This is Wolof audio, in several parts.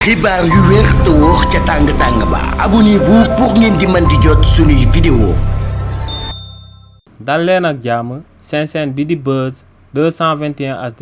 xibaar yu wér te wóor ca tàng ba abonnez-vous pour ngeen di mën di jot suñuy vidéo. dal leen ak jàmm seen chaîne bi di Buzz 221 HD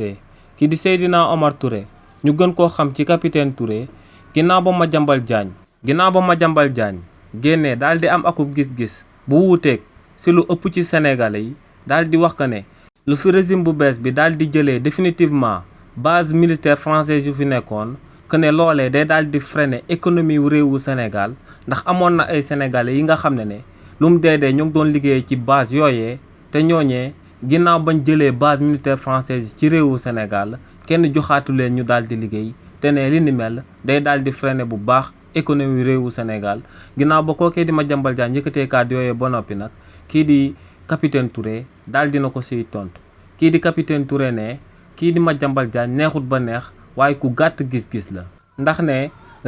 ki di Seydina Omar Touré ñu gën koo xam ci capitaine Touré ginnaaw ba Madiambal Diagne génnee daal di am akub gis-gis bu wuuteeg si lu ëpp ci sénégalais yi daal di wax que ne lu fi régime bu bees bi daal di jëlee définitivement base militaire française yu fi nekkoon que ne loolee day daal di freiner économie wu réewu Sénégal ndax amoon na ay sénégalais yi nga xam ne lu mu dee ñu ngi doon liggéey ci base yooyee te ñooñee ginnaaw bañ jëlee base militaire française ci réewu Sénégal kenn joxaatu leen ñu daal di liggéey te ne li ni mel day daal di freiner bu baax économie réewu Sénégal ginnaaw ba kookee di Madiambal Diagne yëkkatee kàddu yooyee ba noppi nag kii di capitaine Touré daal dina ko siy tontu kii di capitaine Touré ne kii di Madiambal Diagne neexut ba neex waaye ku gàtt gis-gis la ndax ne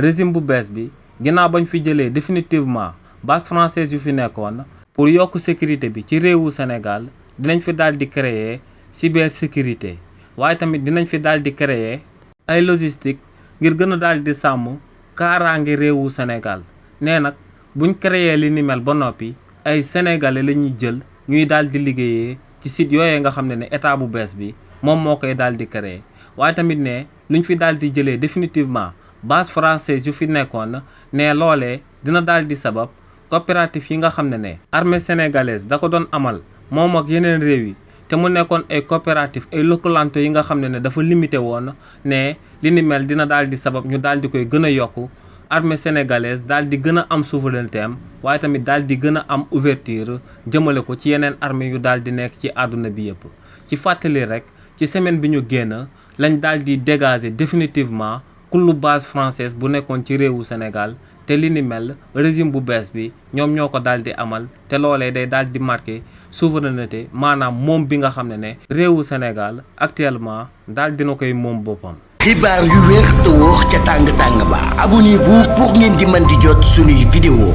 régime bu bees bi ginnaaw bañ fi jëlee définitivement base française yu fi nekkoon pour yokk sécurité bi ci réewu Sénégal dinañ fi daal di créer cybersécurité waaye tamit dinañ fi daal di créer ay logistique ngir gën a daal di sàmm kaaraange réewu Sénégal nee nag buñ créer li ni mel ba noppi ay sénégalais la ñuy jël ñuy daal di liggéeyee ci site yooyee nga xam ne état bu bees bi moom moo koy daal di créer waaye tamit ne luñ fi daal di jëlee définitivement base française yu fi nekkoon ne loolee dina daal di sabab coopérative yi nga xam ne armée sénégalaise da ko doon amal moom ak yeneen réew yi te mu nekkoon ay coopérative ay lëkkalante yi nga xam ne dafa limité woon ne li ni mel dina daal di sabab ñu daal di koy gën a yokku armée sénégalaise daal di gën a am souveraineté am waaye tamit daal di gën a am ouverture jëmale ko ci yeneen armée yu daal di nekk ci àdduna bi yëpp ci fàttali rek ci semaine bi ñu génn lañ daal di dégager définitivement kullu base française bu nekkoon ci réewu Sénégal te li ni mel régime bu bees bi ñoom ñoo ko daal di amal te loolee day daal di marqué souveraineté maanaam moom bi nga xam ne réewu Sénégal actuellement daal dina koy moom boppam. xibaar yu wér te wóor ca tàng ba abonnez-vous pour ngeen di mën di jot suñuy vidéo.